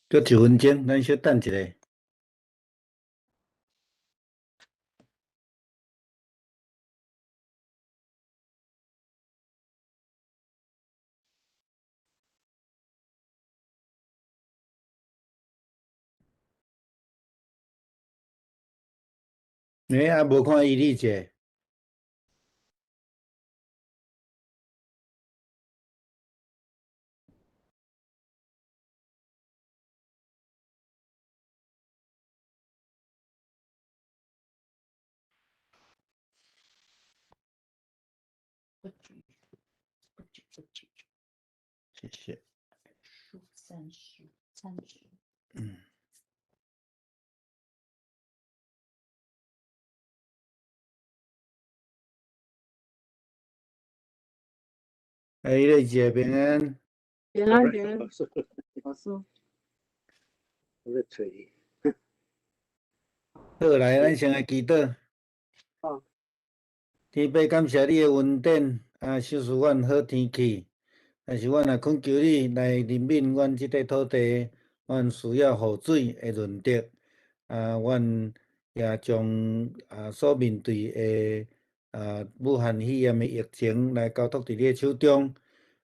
閣一分鐘，咱小等一下。欸，啊，無看伊理者。謝謝。 30，30。嗯。欸，伊理姐平安。平安平安，老師。我咧揣伊。好，來，咱先來祈禱。好。天父，感謝你的恩典，啊，賞賜阮好天氣。但是阮若懇求你來憐憫阮這塊土地，阮需要雨水的潤澤。啊，阮也將啊所面對的啊武漢肺炎的疫情來交託佇你的手中。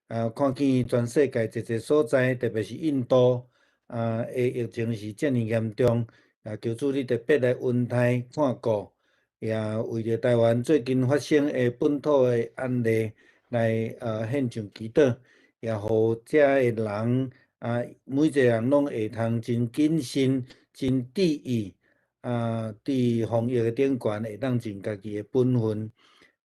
啊，看見全世界濟濟所在，特別是印度啊的疫情是遮爾嚴重。啊，求主你特別來恩待看顧，也為著台灣最近發生的本土的案例來獻上祈禱，也予遮的人啊，每一個人攏會通真謹慎、真注意啊，佇防疫的頂懸會當盡家己的本分。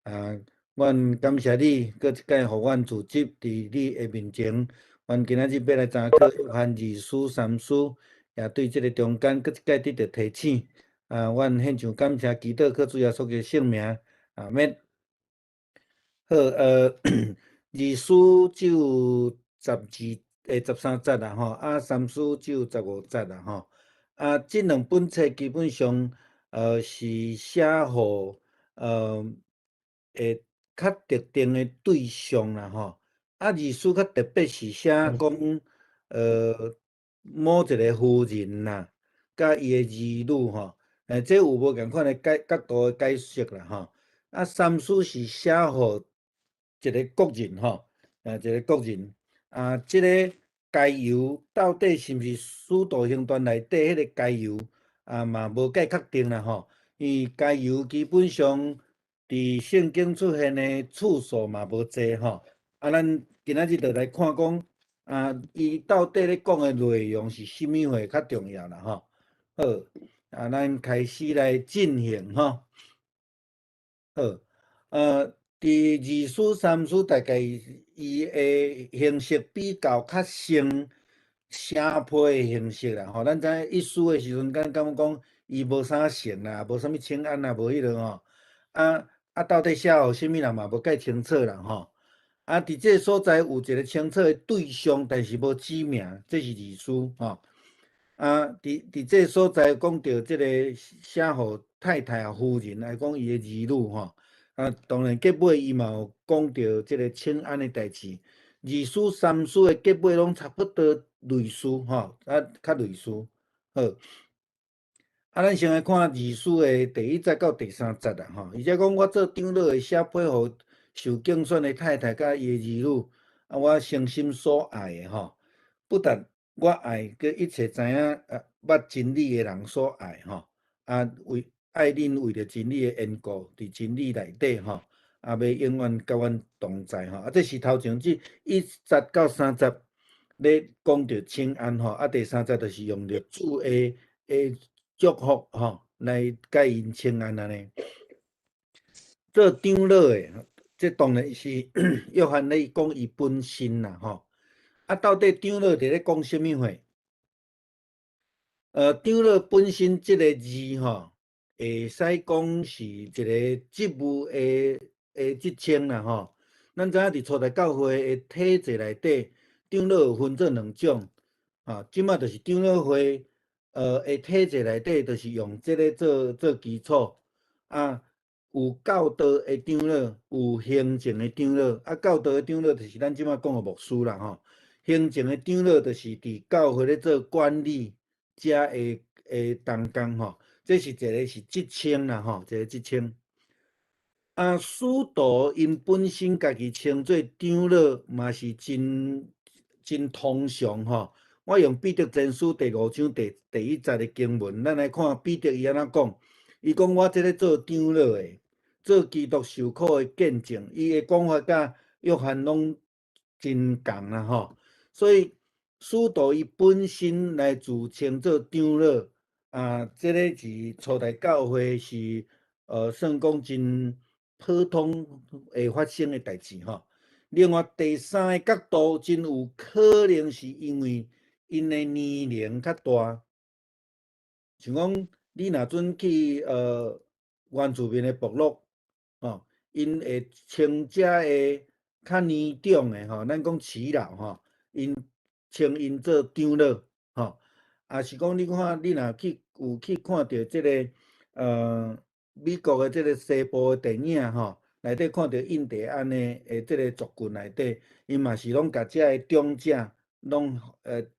啊，阮感謝你，閣一擺予阮組織佇你的面前。阮今仔日欲來查考約翰二書、三書，也對這个中間閣一擺得著提醒。啊，阮獻上感謝祈禱，靠主耶穌的聖名，阿們。好，二書只有12，13節啦吼，啊，三書只有15節啦吼。啊，這兩本冊基本上，是寫予會較特定的對象啦吼。啊，二書較特別是寫講，某一個夫人啦，佮伊的兒女吼，這有無仝款的解角度的解釋啦吼。啊，三書是寫予一個國人吼，一個國人。啊，這个該猶到底是毋是使徒行傳內底彼个該猶，啊，嘛無介確定啦吼。因為該猶基本上佇聖經出現的次數嘛無濟吼。啊，咱今仔日就來看講，啊，伊到底咧講的內容是啥物貨較重要啦吼。好，啊，咱開始來進行吼。好，佇二書、三書，大概伊的形式比較較像寫批的形式啦吼。咱知影一書的時陣，敢感覺講伊無啥成啦，無啥物請安啦，無彼落吼。啊啊，到底寫予啥物人嘛無介清楚啦吼。啊，佇這个所在有一個清楚的對象，但是無指名，這是二書吼。啊，佇這个所在講著這個寫予太太啊夫人來講伊的兒女吼。啊，當然結尾伊嘛有講著這个請安的代誌。二書、三書的結尾攏差不多類似吼，啊，較類似。好，啊，咱先來看二書的第一節到第三節啦吼。伊遮講我做長老的寫批予受揀選的太太佮伊的兒女，啊，我誠心所愛的吼，不但我愛佮一切知影捌真理的人所愛吼，啊為愛恁為著真理的緣故，佇真理內底吼，啊欲永遠佮阮同在吼。啊，這是頭前這1節到3節咧講著請安吼，啊第三節就是用著主的祝福吼來共𪜶請安按呢。做長老的，這當然是約翰咧講伊本身啦吼。啊，到底長老佇咧講啥物話？長老本身這个字吼，會使講是一個職務的職稱啦吼。咱知影佇初代教會的體制內底，長老有分做兩種，吼，這馬就是長老會的體制內底，就是用這个做基礎，啊，有教導的長老，有行政的長老，啊，教導的長老就是咱這馬講的牧師啦吼。行政的長老就是佇教會咧做管理遮的同工吼，這是一个是職稱啦吼，一个職稱。啊，使徒𪜶本身家己稱做長老，嘛是真真通常吼。我用彼得前書第五章第1節的經文，咱來看彼得伊按怎講。伊講我這个做長老的，做基督受苦的見證，伊的講法佮約翰攏真仝啦吼。所以使徒伊本身來自稱做長老，啊，這个是初代教會是算講真普通會發生的代誌吼。另外第三个角度，真有可能是因為𪜶的年齡較大，像講你若準去原住民的部落，吼，𪜶會稱遮的較年長的吼，咱講耆老吼，𪜶稱𪜶做長老，吼，抑是講你看，你若去有去看著這个美國的這个西部的電影吼，內底看著印第安的這个族群內底，𪜶嘛是攏共遮的長者攏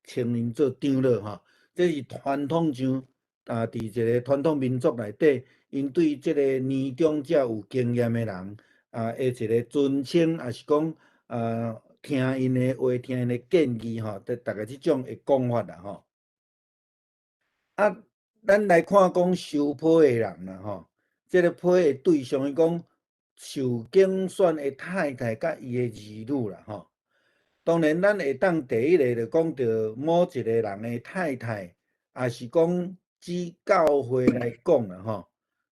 稱𪜶做長老吼。這是傳統上啊，佇一个傳統民族內底，𪜶對這个年長者有經驗的人啊，的一个尊稱，抑是講啊，聽𪜶的話，聽𪜶的建議吼，大概這種的講法啦吼。啊，咱來看講收批的人啦吼，這个批的對象，伊講受揀選的太太佮伊的兒女啦吼。當然，咱會當第一个就講著某一个人的太太，抑是講指教會來講啦吼，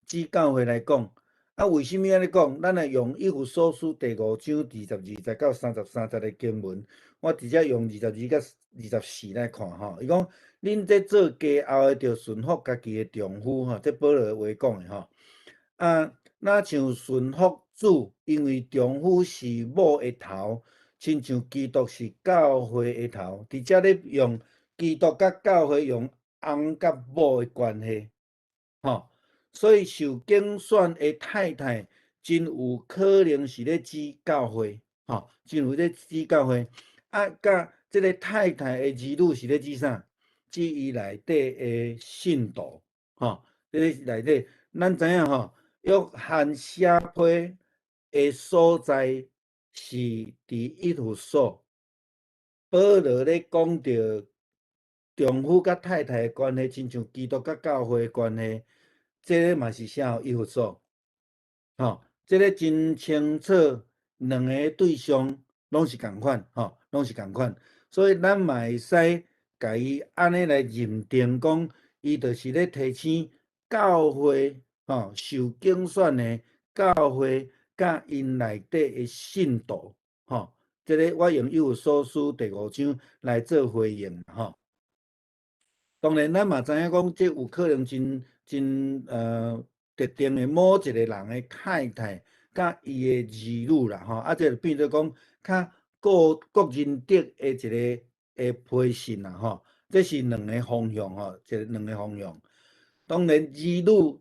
指教會來講。啊，為啥物按呢講？咱來用以弗所書第五章22節到33節的經文，我直接用22佮24來看吼。伊講，恁這做家後的，著順服家己的丈夫吼，這保羅的話講的吼。啊，若像順服主，因為丈夫是某的頭，親像基督是教會的頭。佇遮咧用基督佮教會用翁佮某的關係，吼。所以受揀選的太太，真有可能是咧指教會，吼，真有咧指教會。啊，佮這个太太的兒女是咧指啥？指伊內底的信徒，吼，這个內底，咱知影吼，約翰寫批的所在是佇以弗所。保羅咧講著丈夫佮太太的關係，親像基督佮教會的關係。這个嘛是寫予以弗所，吼，這个真清楚，兩个對象攏是仝款，吼，攏是仝款，所以咱嘛會使共伊按呢來認定講，伊就是咧提醒教會，吼，受揀選的教會佮𪜶內底的信徒，吼，這个我用以弗所書第五章來做回應，吼。當然，咱嘛知影講，這有可能真真特定的某一个人的太太，佮伊的兒女啦，吼，啊，這就變做講較個人的的一个的批信啦，吼，這是兩个方向吼，這兩个方向。當然，兒女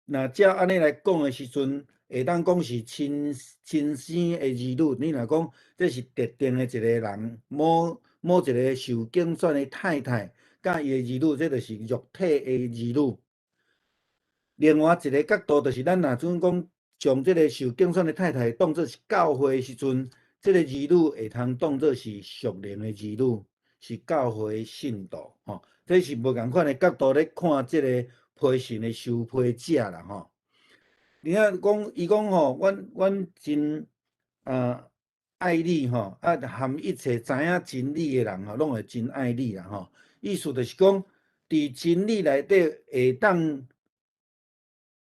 若照按呢來講的時陣，會當講是親生的兒女。你若講這是特定的一个人，某一个受揀選的太太，佮伊的兒女，這就是肉體的兒女。另外一个角度就是，咱若準講將這个受揀選的太太當做是教會的時陣，這个兒女會通當做是屬靈的兒女。是教會信徒吼，這是無仝款的角度咧看這個批信的收批者啦吼。你看講，伊講吼，阮真愛你吼，啊含一切知影真理的人吼，攏會真愛你啦吼。意思就是講，佇真理內底會當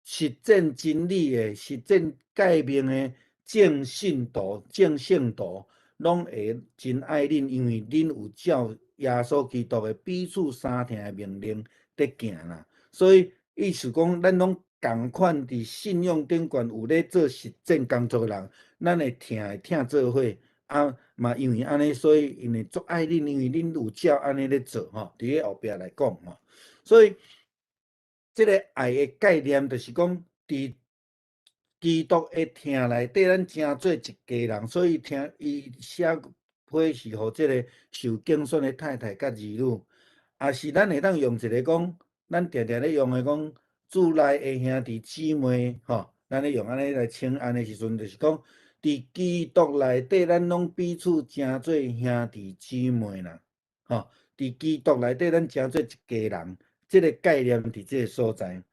實踐真理的、實踐誡命的眾信徒、眾聖徒，攏會真愛恁，因為恁有照耶穌基督的彼此相疼的命令佇行啦。所以意思講，咱攏仝款佇信仰頂懸有咧做實踐工作的人，咱會疼會疼做伙，啊嘛因為按呢，所以𪜶會足愛恁，因為恁有照按呢咧做吼，佇咧後壁來講吼，所以這個愛的概念就是講，佇基督的疼內底，咱成做一家人，所以聽伊寫批是予這個受揀選的太太佮兒女，也是咱會當用一個講，咱定定咧用的講，主內的兄弟姊妹吼，咱咧用按呢來稱按的時陣，就是講，佇基督內底，咱攏彼此成做兄弟姊妹啦，吼，佇基督內底，咱成做一家人，這個概念佇這個所在。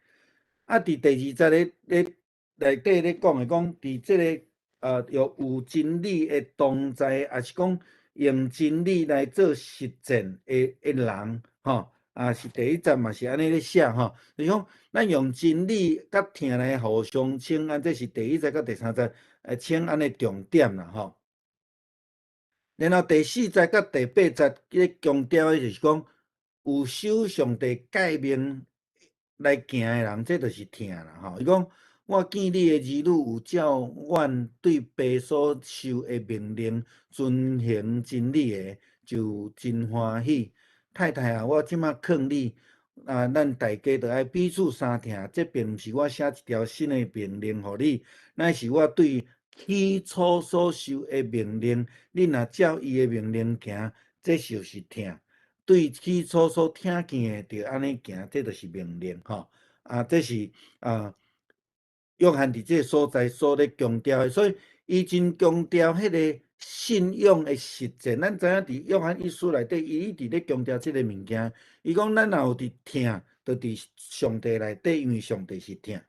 啊，佇第二節咧咧內底咧講的講，佇這個有真理的同在，抑是講用真理來做實踐的人，吼，啊是第一節嘛是按呢咧寫吼，就是講咱用真理佮疼來互相稱按，這是第一節佮第三節稱按的重點啦吼。然後第四節佮第八節咧強調的就是講，有守上帝誡命來行的人，這就是疼啦吼。伊講，我見你的兒女有照阮對爸所受的命令遵行真理的，就真歡喜。太太啊，我這馬勸你，啊，咱大家著愛彼此相疼。這並毋是我寫一條新的命令予你，乃是我對起初所受的命令。你若照伊的命令行，這就是疼。對起初所聽見的，著按呢行，這就是命令吼。啊，這是啊，約翰佇這個所在所咧強調的，所以伊真強調彼個信仰的實踐。咱知影佇約翰一書內底，伊一直咧強調這個物件。伊講咱若有佇疼，就佇上帝內底，因為上帝是疼，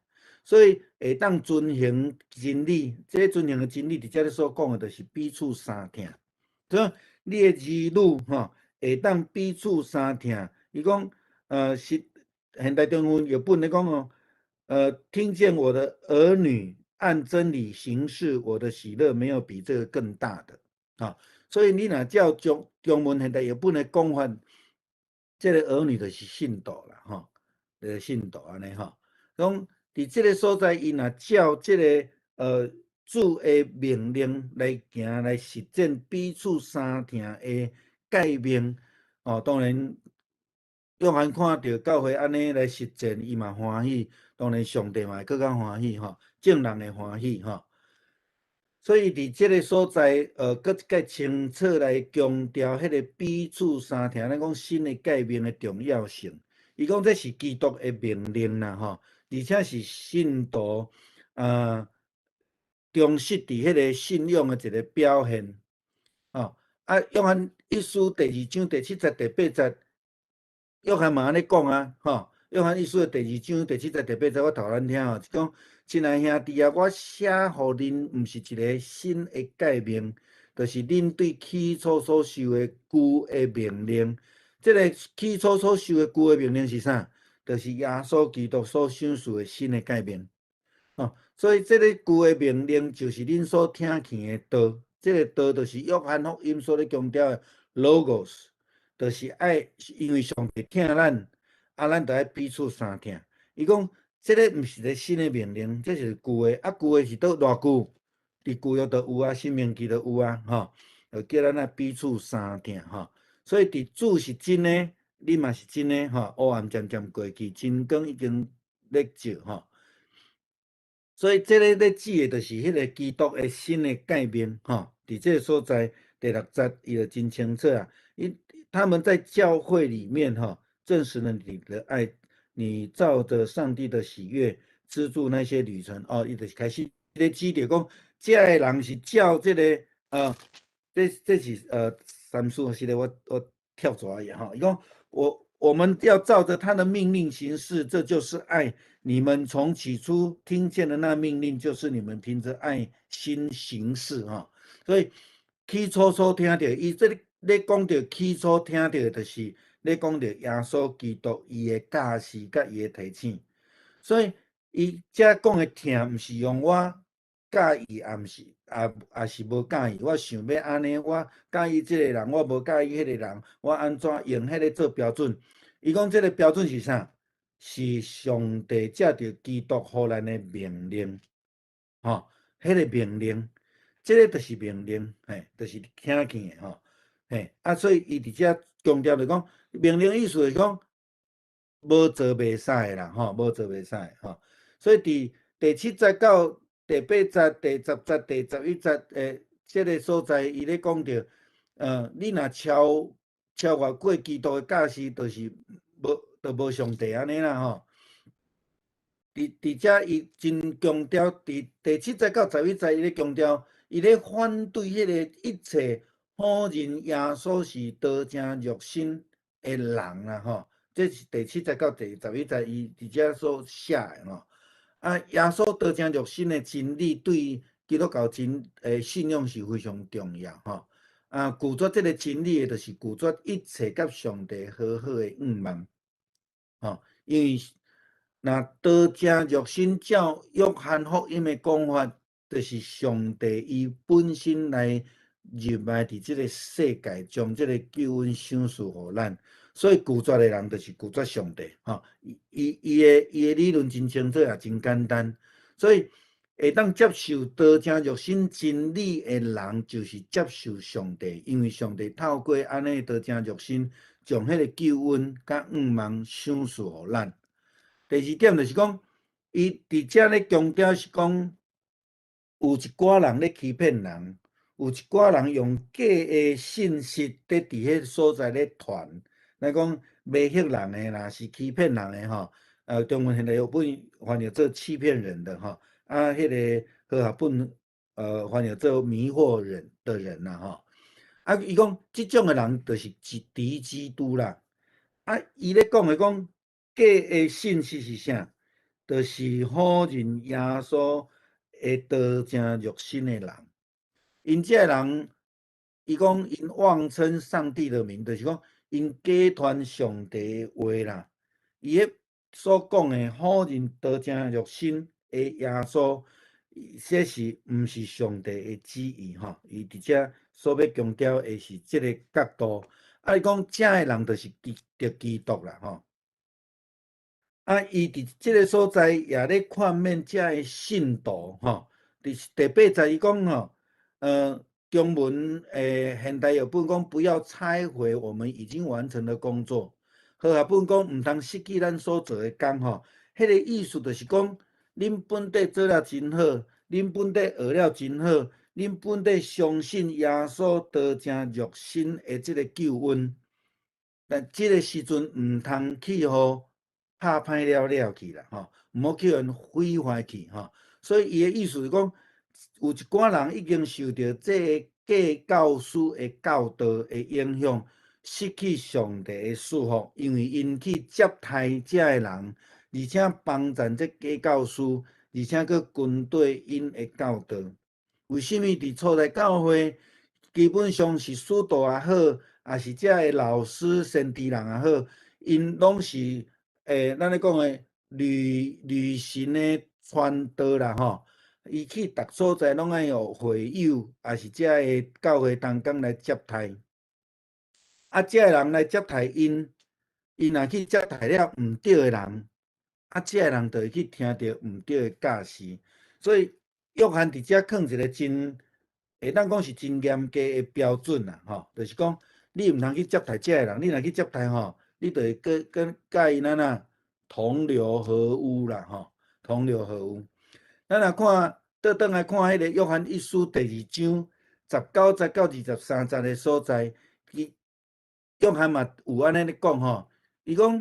所以會當遵行真理。這個遵行的真理，佇這裡所講的，就是彼此相疼。所以你的兒女吼，會當彼此相疼。伊講，是現代中文譯本咧講哦，聽見我的兒女按真理行事，我的喜樂沒有比這個更大的啊。所以你若照中文現代譯本的講法，這個兒女就是信徒啦，吼，信徒按呢吼。講佇這個所在，伊若照這個主的命令來行，來實踐彼此相疼的誡命，哦，當然約翰看著教會按呢來實踐，伊嘛歡喜。當然上帝嘛會閣較歡喜吼，眾人會歡喜吼。所以佇這個所在，閣較清楚來強調彼個彼此相疼，咱講新的誡命的重要性。伊講這是基督的命令啦，吼，而且是信徒忠實佇彼個信仰的一個表現。吼，啊，約翰一書第二章第七節、第八節，約翰嘛按呢講啊，吼。約翰一書的第二章第七節、第八節，我讀予咱聽吼，就講，親愛兄弟啊，我寫予恁，毋是一個新的誡命，就是恁對起初所受的舊的命令。這個起初所受的舊的命令是啥？就是耶穌基督所賞賜的新的誡命。哦，所以這個舊的命令就是恁所聽見的道。這個道就是約翰福音所咧強調的 logos，就是愛，因為上帝疼咱。啊，咱著愛彼此相疼。伊講，這個毋是一個新的命令，這是舊的。啊，舊的是佗偌久？佇舊約就有啊，申命記就有啊，吼，就叫咱愛彼此相疼，吼。所以佇主是真的，你嘛是真的，吼。黑暗漸漸過去，真光已經咧照，吼。所以這個咧指的，就是彼個基督的新的誡命，吼。佇這個所在第六節，伊就真清楚啊。伊他們在教會裡面，吼，證實了你的愛，你照著上帝的喜悅資助那些旅程哦，伊就是開始咧指著講，這个人是照這個這是三書，是咧我我跳走而已吼。伊講我們要照着他的命令行事，這就是愛。你們從起初聽見的那命令，就是你們憑着愛心行事吼。所以起初所聽著，伊這裡咧講著起初聽著，就是咧講著耶穌基督伊的教示佮伊的提醒。所以伊遮講的疼，毋是用我佮意，也毋是，也是無佮意。我想欲按呢，我佮意這個人，我無佮意彼個人，我按怎用彼個做標準？伊講這個標準是啥？是上帝藉著基督予咱的命令，吼，彼個命令，這個就是命令，嘿，就是聽見的吼，嘿，啊，所以伊佇遮強調就講，命令意思是講無做袂使的啦，吼，無做袂使，吼。所以佇第七節到第八節、第10節、第11節的這個所在，伊咧講著，你若超越過基督的教示，就是無，就無上帝按呢啦吼。佇遮伊真強調，佇第七節到11節，伊咧強調，伊咧反對彼個一切否認耶穌是道成肉身的人啦吼。這是第七節到第11節，伊佇遮所寫的吼。啊，耶穌道成肉身的真理對基督教真的信仰是非常重要吼。啊，拒絕這個真理的，就是拒絕一切佮上帝和好的願望。吼，因為若道成肉身照約翰福音的講法，就是上帝伊本身來入來佇這個世界，將這個救恩賞賜予咱。所以拒絕的人就是拒絕上帝，吼。伊的理論真清楚，也真簡單。所以會當接受道成肉身真理的人，就是接受上帝，因為上帝透過按呢道成肉身，將彼個救恩佮願望賞賜予咱。第二點就是講，伊佇遮咧強調是講，有一寡人咧欺騙人，有一寡人用假的信息佇彼個所在咧傳，來講迷惑人的啦，是欺騙人的吼。中文現代譯本翻譯做欺騙人的吼，啊，彼個和合本翻譯做迷惑人的人啦吼。啊，伊講這種的人就是敵基督啦。啊，伊咧講的講假的信息是啥？就是否認耶穌的道成肉身的人。𪜶這个人，伊講𪜶妄稱上帝的名，就是講𪜶假傳上帝的話啦。伊彼所講的否認道成肉身的耶穌，這是毋是上帝的旨意吼？伊佇遮所欲強調的是這个角度。啊，伊講這的人就是敵基督啦吼。啊，伊佇這个所在也咧勸勉遮的信徒吼。佇第八節伊講吼，中文現代譯本講不要拆毀我們已經完成的工作。和合本講毋通失去咱所做的工吼。彼個意思就是講，恁本底做了真好，恁本底學了真好，恁本底相信耶穌道成肉身的這个救恩，但這个時陣毋通去予拍歹了了去啦吼，毋好去予毀壞去吼。所以伊的意思是講，有一寡人已經受著這个假教師的教導的影響，失去上帝的祝福，因為𪜶去接待這的人，而且幫贊這假教師，而且閣跟綴𪜶的教導。為啥物佇初代教會，基本上是使徒也好，抑是遮的老師、先知人也好，𪜶攏是咱咧講的旅行的傳道啦吼。伊去逐所在攏愛予會友，抑是遮的教會同工來接待。啊，遮的人來接待𪜶，𪜶若去接待了毋對的人，啊，遮的人就會去聽著毋對的教示。所以約翰佇遮囥一个真，會當講是真嚴格的標準啦，吼，就是講你毋通去接待遮的人，你若去接待吼，你就會跟佮𪜶按怎同流合污啦，吼，同流合污。咱若看倒轉來看彼个約翰一書第二章19節到23節的所在，伊約翰嘛有按呢咧講吼，伊講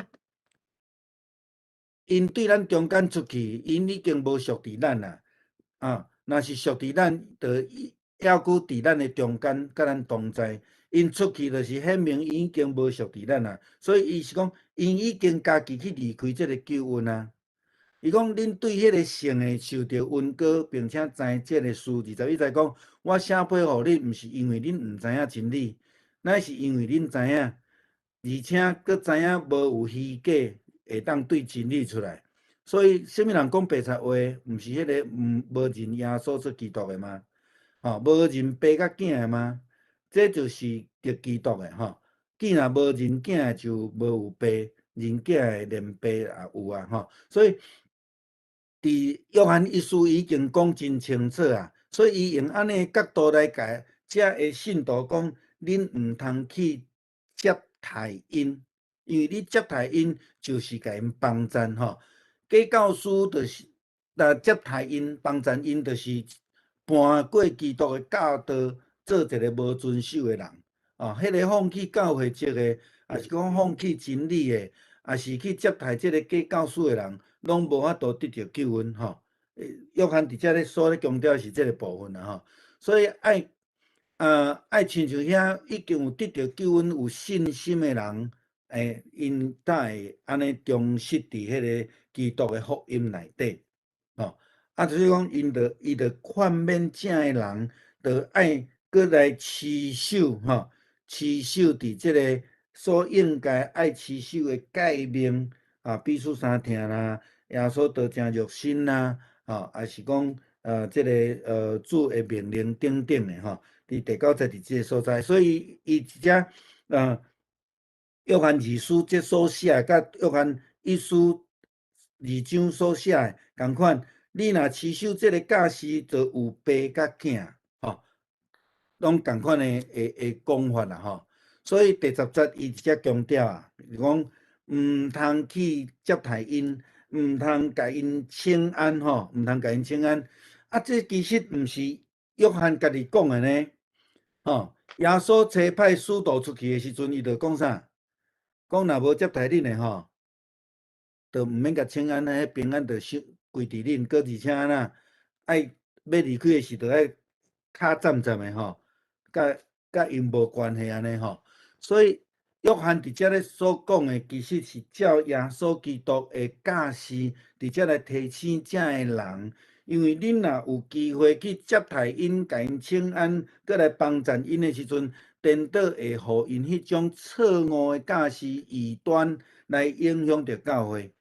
𪜶對咱中間出去，𪜶已經無屬佇咱啦，啊，若是屬佇咱，就猶閣佇咱的中間，佮咱同在。𪜶出去就是顯明𪜶已經無屬佇咱啊，所以伊是講，𪜶已經家己去離開這个救恩啊。伊講，恁對彼个聖的受著恩膏，並且知這个事，21節講，我寫批予恁，毋是因為恁毋知影真理，乃是因為恁知影，而且閣知影無有虛假會當對真理出來。所以，啥物人講白賊話，毋是彼个毋無認耶穌做基督的嗎？吼，無認爸佮囝的嗎？這就是敵基督的吼。囝若無認囝的就無有爸，認囝的連爸也有啊吼。所以，佇約翰一書已經講真清楚啊，所以伊用按呢角度來共遮的信徒講，恁毋通去接待𪜶，因為你接待𪜶就是共𪜶幫贊吼。假教師就是，若接待𪜶幫贊𪜶，就是叛過基督的教導，做一个無遵守的人。哦，彼个放棄教會籍的，抑是講放棄真理的，抑是去接待這个假教師的人，攏無法度得著救恩吼。約翰佇遮咧所咧強調是這个部分啦吼。所以愛親像遐已經有得著救恩、有信心的人，𪜶才會按呢忠實佇彼个基督的福音內底，吼。啊，就是講，伊就勸勉遮的人，就愛閣來持守吼，持守佇這个所應該愛持守的誡命啊，彼此相疼啦，耶穌道成肉身啦，吼，抑是講這个主的命令等等的吼，佇第九節佇這个所在，所以伊佇遮約翰二書這所寫，佮約翰一書二章所寫的仝款，你若持守這个教示，就有爸佮囝，吼，攏仝款的講法啦，吼。所以第十節伊遮強調啊，是講毋通去接待𪜶，毋通共𪜶請安，吼，毋通共𪜶請安。啊，這其實毋是約翰家己講的呢，吼。耶穌差派使徒出去的時陣，伊就講啥？講若無接待恁的吼，就毋免共請安，彼平安就收歸佇恁。閣而且按怎，愛欲離開的時，就愛跤攢攢的吼，佮𪜶無關係按呢吼。所以約翰佇遮咧所講的，其實是照耶穌基督的教示，佇遮來提醒遮的人，因為恁若有機會去接待𪜶，共𪜶請安，閣來幫贊𪜶的時陣，顛倒會予𪜶彼種錯誤的教示異端來影響著教會。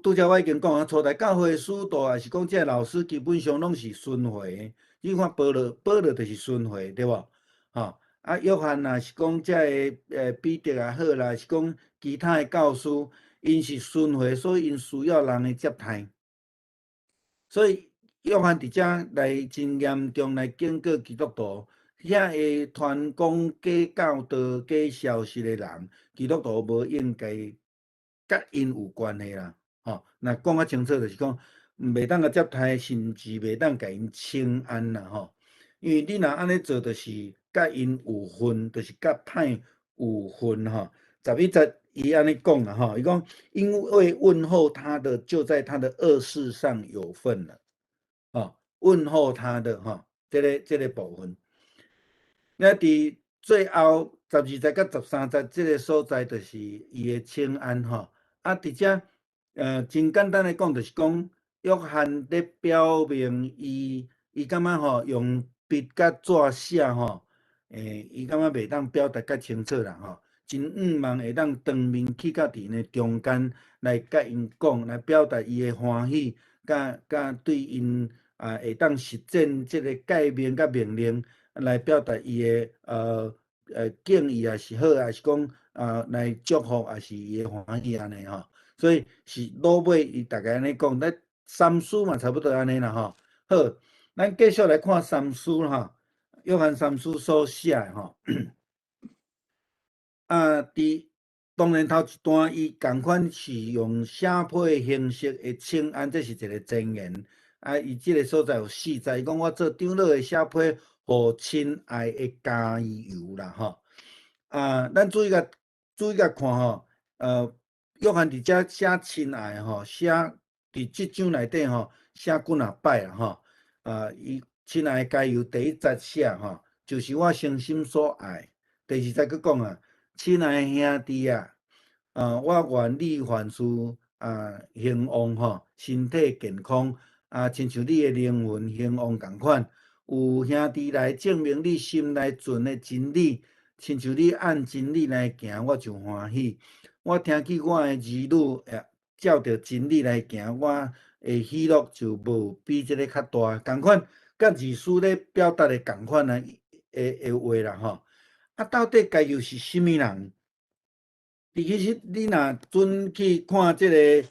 拄才我已經講啊，初代教會的使徒，抑是講這老師，基本上攏是巡迴的。你看保羅，保羅就是巡迴，對無？吼，啊，約翰若是講這个彼得也好啦，是講其他的教師，𪜶是巡迴，所以𪜶需要人的接待。所以約翰佇遮來真嚴重來警告基督徒，遐會傳講假教導、假消息的人，基督徒無應該佮𪜶有關係啦。吼，若講較清楚，就是講，袂當共接待，甚至袂當共𪜶請安啦，吼。因為你若按呢做，就是佮𪜶有份，就是佮歹有份吼。11節伊按呢講啦，吼，伊講因為問候他的，就在他的惡事上有份了。吼，問候他的，吼，這个部分。那佇最後12節佮13節這个所在，就是伊的請安，吼。啊，佇遮，真簡單來講，就是講約翰咧表明伊感覺吼，用筆佮紙寫吼，伊感覺袂當表達較清楚啦，吼。真向望會當當面去到佇𪜶中間來佮𪜶講，來表達伊的歡喜，佮對𪜶啊會當實踐這个誡命佮命令，來表達伊的敬意也是好，抑是講啊來祝福，也是伊的歡喜按呢吼。所以是落尾伊大概按呢講，咱三書嘛差不多按呢啦吼。好，咱繼續來看三書吼，約翰三書所寫的吼。啊，佇當然頭一段伊仝款是用寫批的形式的請安，這是一个前言。啊，伊這个所在有四節，伊講我做長老的寫批予親愛的該猶啦吼。啊，咱注意共看吼，約翰佇遮寫親愛吼，寫佇這章內底吼，寫幾若擺啦吼。啊，伊親愛的該猶第一節寫吼，就是我誠心所愛。第二節閣講啊，親愛的兄弟啊，啊，我願你凡事啊興旺吼，身體健康啊，親像你的靈魂興旺仝款。有兄弟來證明你心內存的真理，親像你按真理來行，我就歡喜。我聽見我的兒女會照著真理來行，我的喜樂就無比這个較大。仝款，佮意思咧表達的仝款啊的話啦吼。啊，到底該猶是啥物人？其實你若準去看這个，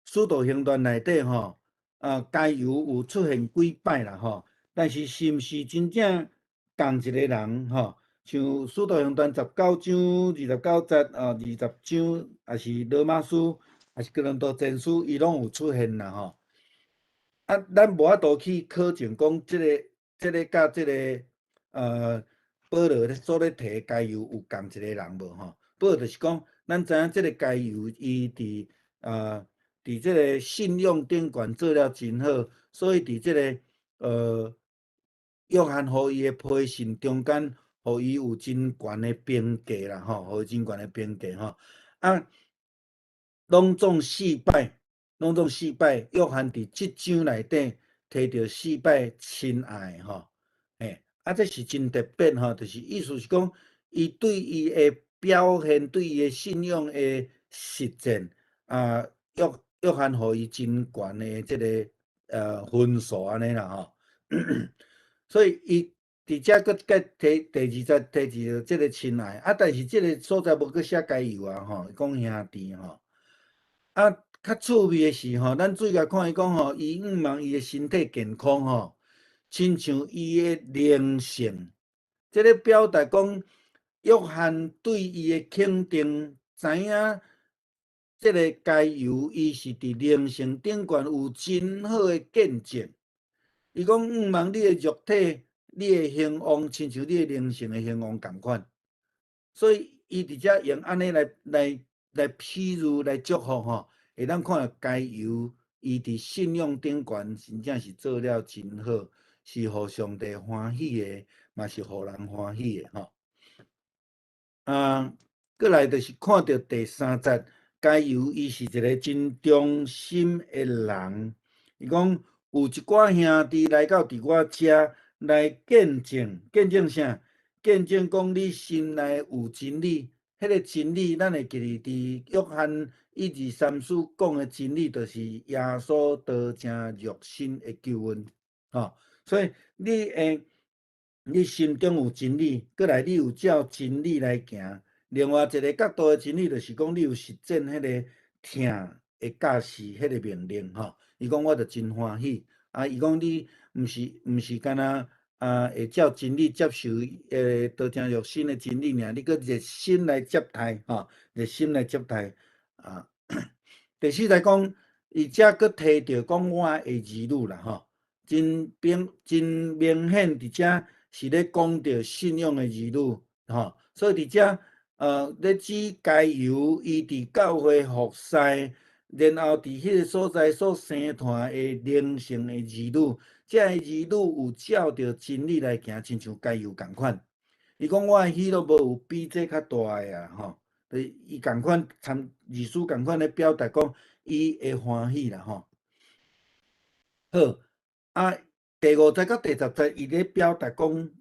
使徒行傳內底吼，啊，該猶有出現幾擺啦吼，但是是毋是真正仝一个人吼？像使徒行傳19章、29節啊、20章，抑是羅馬書，抑是哥林多前書，伊攏有出現啦吼。啊，咱無法度去考證講這个佮這个保羅咧所咧提該猶有仝一个人無吼？不過就是講，咱知影這个該猶伊佇這个信仰頂懸做了真好，所以佇這个約翰予伊的批信中間，予伊有真懸的評價啦吼，予伊真懸的評價吼。啊，攏總四擺，攏總四擺，約翰佇這章內底提著四擺親愛吼，嘿，啊，這是真特別吼，就是意思是講，伊對伊的表現，對伊的信仰的實踐，啊，約翰予伊真懸的這个分數按呢啦吼。所以伊佇遮閣閣提第二節提著這个親愛，啊，但是這个所在無閣寫該猶啊吼，講兄弟吼。啊，較趣味的是吼，咱注意共看伊講吼，伊向望伊的身體健康吼，親像伊的靈性，這个表達講約翰對伊的肯定，知影這个該猶伊是佇靈性頂懸有真好的見證。伊講向望你的肉體，你的興旺，親像你的靈性的興旺仝款。所以伊佇遮用按呢來譬喻來祝福吼，會當看該猶伊佇信仰頂懸真正是做了真好，是予上帝歡喜的，嘛是予人歡喜的吼。啊，閣來就是看著第三節，該猶伊是一个真忠心的人。伊講有一寡兄弟來到佇我遮來見證，見證啥？見證講你心內有真理，彼个真理，咱會記得佇約翰一二三四講的真理，就是耶穌道成肉身的救恩，吼。所以你會，你心中有真理，閣來你有照真理來行。另外一个角度的真理，就是講你有實踐彼个疼的教示，彼个命令，吼。伊講我就真歡喜。啊，伊講你毋是干焦啊，會照真理接受道成肉身的真理爾，你閣熱心來接待，吼，熱心來接待。啊，第四來講，伊遮閣提著講我的兒女啦，吼，真明顯佇遮是咧講著信仰的兒女，吼，所以佇遮咧指該猶伊佇教會服侍，然後佇彼个所在所生湠的靈性的兒女，這个兒女有照著真理來行，親像該猶仝款。伊講我的喜樂無有比這較大的啊，吼，伊仝款參意思仝款咧表達講，伊會歡喜啦，吼。好，啊，第五節佮第十節，伊咧表達講，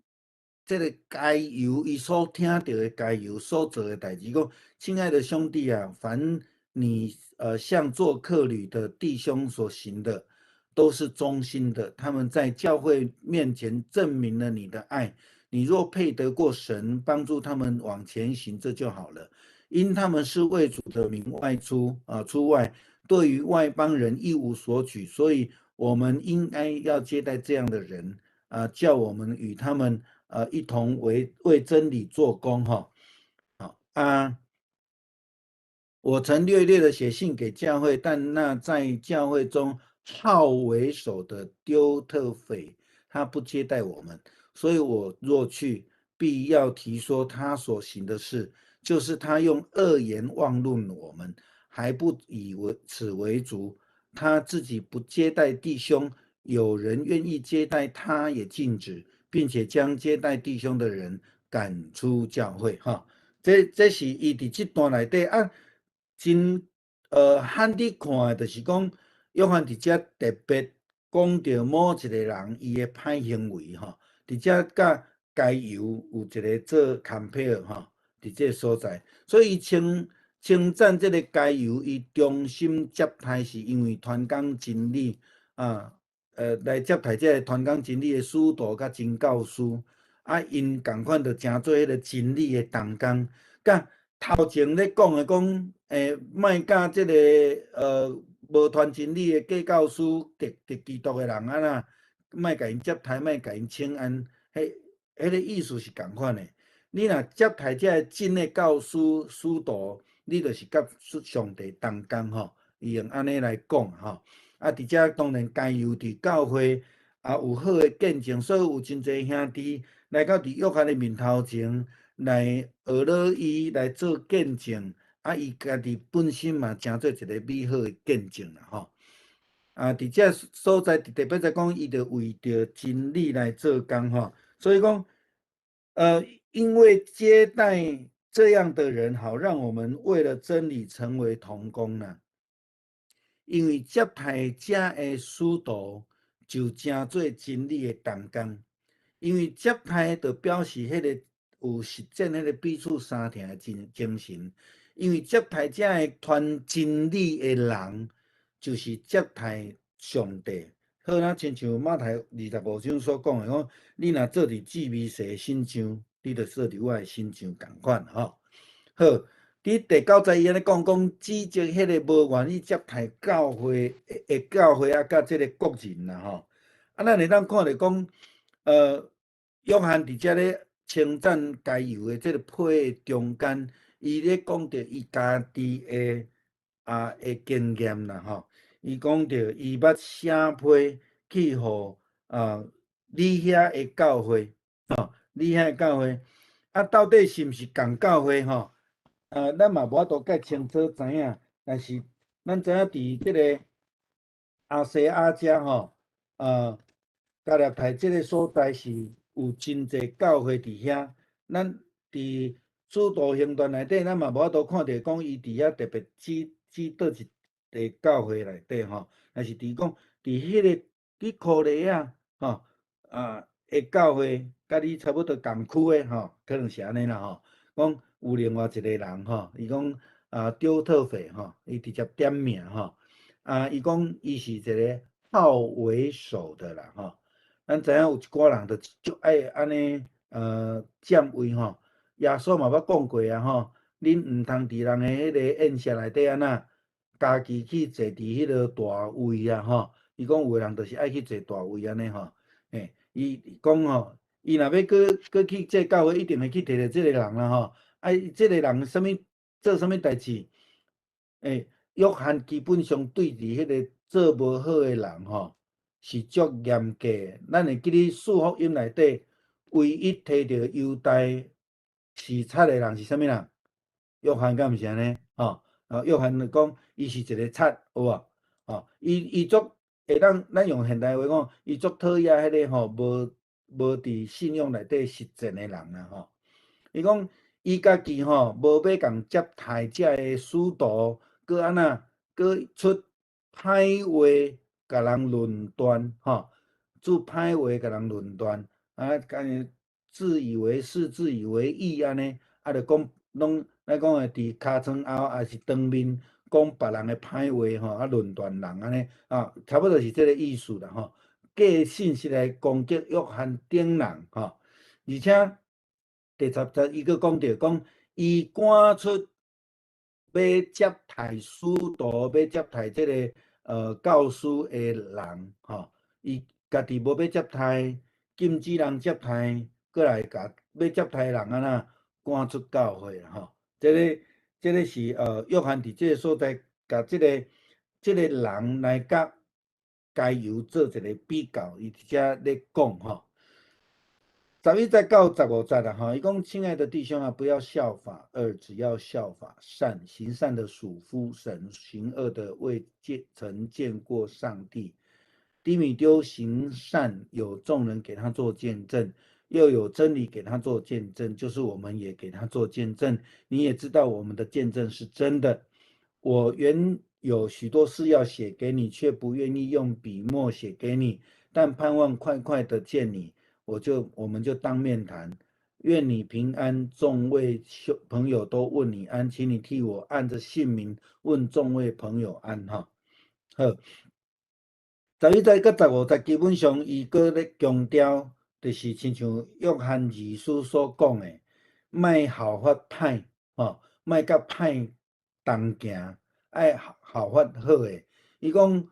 這个該猶伊所聽著的該猶所做的代誌，講親愛的兄弟啊，凡你向做客旅的弟兄所行的，都是忠心的。他們在教會面前證明了你的愛。你若配得過神，幫助他們往前行，這就好了。因他們是為主的名外出啊，出外，對於外邦人一無所取，所以我們應該要接待這樣的人啊，叫我們與他們一同為真理做工哈。好啊，我曾略略的寫信給教會，但那在教會中好為首的丟特腓，他不接待我們，所以我若去，必要提說他所行的事，就是他用惡言妄論我們，還不以為此為足。他自己不接待弟兄，有人願意接待他也禁止，並且將接待弟兄的人趕出教會。吼，這是伊佇這段內底啊，真罕佇看的，就是講約翰佇遮特別講著某一個人伊的歹行為吼，佇遮佮該猶有一個做 compare 吼，佇這個所在，所以伊稱讚這個該猶，伊忠心接待是因為傳講真理啊，來接待這個傳講真理的使徒佮真教師，啊，𪜶仝款就成做彼個真理的同工，佮頭前咧講的講，莫佮這個無傳真理的假教師、敵基督的人啊啦，莫共𪜶接待，莫共𪜶請安，彼個意思是仝款的。你若接待這个真的教師、使徒，你就是佮上帝同工吼，伊用按呢來講吼。啊，佇遮當然該猶佇教會也有好的見證，所以有真濟兄弟來到佇約翰的面頭前來學了伊來做見證，啊，伊家己本身嘛成做一個美好的見證啦吼。啊，佇遮所在特別在講，伊就為著真理來做工吼，所以講，因為接待這樣的人，好讓我們為了真理成為同工啦。因為接待遮的使徒，就成做真理的同工。因為接待就表示彼個有實踐彼個彼此相疼的精神。因為接待遮的傳真理的人，就是接待上帝。好，若親像馬太25章所講的，講你若做佇至微細的身上，你就做佇我的身上仝款吼。好，佇第九節伊按呢講，講指責彼個無願意接待教會的教會啊，佮這个國人啦吼。啊，咱會當看著講，約翰佇遮咧稱讚該猶的這个批的中間，伊咧講著伊家己的經驗啦吼。伊講著伊捌寫批去予你遐的教會吼，你遐的教會啊，到底是毋是仝教會吼？咱嘛無法度蓋清楚知影，但是咱知影佇這个亞細亞遮吼，加勒泰這个所在是有真濟教會佇遐。咱佇使徒行傳內底，咱嘛無法度看著講伊佇遐特別指佗一个教會內底吼，但是佇講佇彼个佇科雷亞吼的教會，佮你差不多仝區的吼，可能是按呢啦吼。講有另外一個人吼，伊講啊丟特腓吼，伊直接點名吼，啊伊講伊是一個好為首的啦吼。咱知影有一寡人就足愛按呢佔位吼，耶穌嘛捌講過啊吼，恁毋通佇人的彼個宴席內底按怎，家己去坐佇彼个大位啊吼。伊講有的人就是愛去坐大位按呢吼，嘿，伊講吼，伊若欲閣去這教會，一定會去提著這个人啦吼。啊，這个人啥物做啥物代誌？欸，約翰基本上對佇彼个做無好的人吼，是足嚴格的。咱會記得四福音內底，唯一提著猶大是賊的人是啥物人？約翰敢毋是按呢？吼，啊，約翰就講伊是一个賊，有無？吼，伊足會當，咱用現代話講，伊足討厭彼个吼無佇信仰內底實踐的人啦吼。伊講伊家己吼無欲共接待遮个使徒，閣按怎，閣出歹話共人論斷吼，出歹話共人論斷，啊，敢若自以為是、自以為義按呢，啊，就講攏咱講的佇尻川後，抑是當面講別人的歹話吼，啊，論斷人按呢，啊，差不多是這个意思啦吼。假信息來攻擊約翰等人吼，而且第10節伊閣講著講，伊趕出欲接待使徒、欲接待這个教師的人吼，伊家己無欲接待，禁止人接待，閣來共欲接待的人按怎趕出教會啦吼。這个是約翰佇這个所在，共這个人來佮該猶做一个比較，伊佇遮咧講吼。11節到15節啦吼，伊講：親愛的弟兄啊，不要效法惡，只要效法善。行善的屬乎神，行惡的未見曾見過上帝。低米丟行善，有眾人給他做見證，又有真理給他做見證，就是我們也給他做見證。你也知道我們的見證是真的。我原有許多事要寫給你，卻不願意用筆墨寫給你，但盼望快快的見你，我們就當面談。願你平安，眾位兄朋友都問你安，請你替我按着姓名問眾位朋友安哈。好，11節佮15節基本上伊閣咧強調，就是親像約翰二書所講的，莫效法歹，吼，莫佮歹同行，愛效法好的。伊講，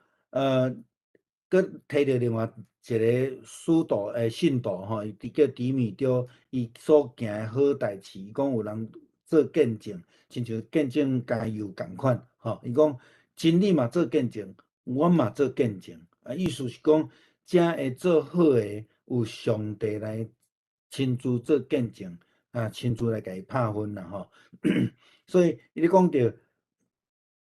閣提著另外一个使徒信徒吼，伊叫低米丟，伊所行的好代誌，伊講有人做見證，親像見證該猶仝款，吼，伊講真理嘛做見證，阮嘛做見證，啊，意思是講，遮會做好的，有上帝來親自做見證，啊，親自來共伊拍分啦，吼。所以伊咧講著，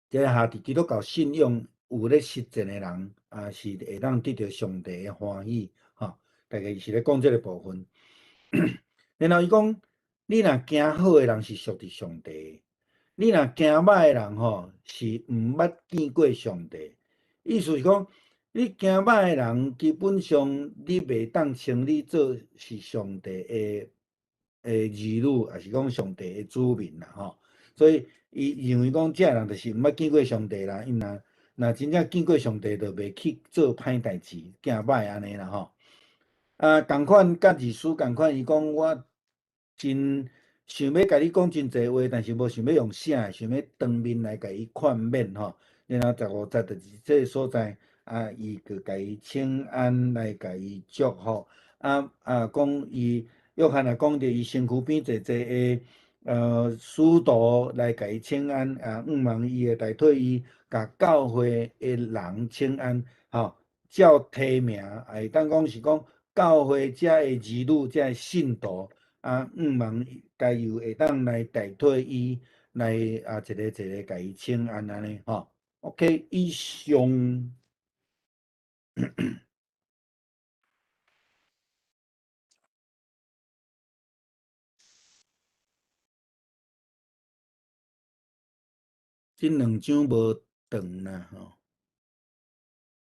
這个下佇基督教信仰有咧實踐的人，啊，是會當得著上帝的歡喜，吼。大概是咧講這个部分。然後伊講，你若行好的人是屬佇上帝，你若行歹的人吼，是毋捌見過上帝。意思是講，你行歹的人，基本上你袂當稱你做是上帝的兒女，抑是講上帝的子民啦，吼。所以伊認為講，這个人就是毋捌見過上帝啦。伊若真正見過上帝，就袂去做歹代誌，行歹按呢啦，吼。啊，仝款佮二書仝款，伊講我真想欲共你講真濟話，但是無想欲用寫的，想欲當面來共伊勸勉吼。然後15節就是這个所在，啊，伊就共伊請安來共伊祝福。啊啊，講伊約翰也講著伊身軀邊濟濟的使徒來共伊請安，啊，向望伊會代替伊共教會的人請安，吼，照提名，會當講是講教會遮的兒女，遮的信徒，啊，向望該猶會當來代替伊來啊，一個一個共伊請安按呢，吼。OK，以上。這兩章無長啦，吼。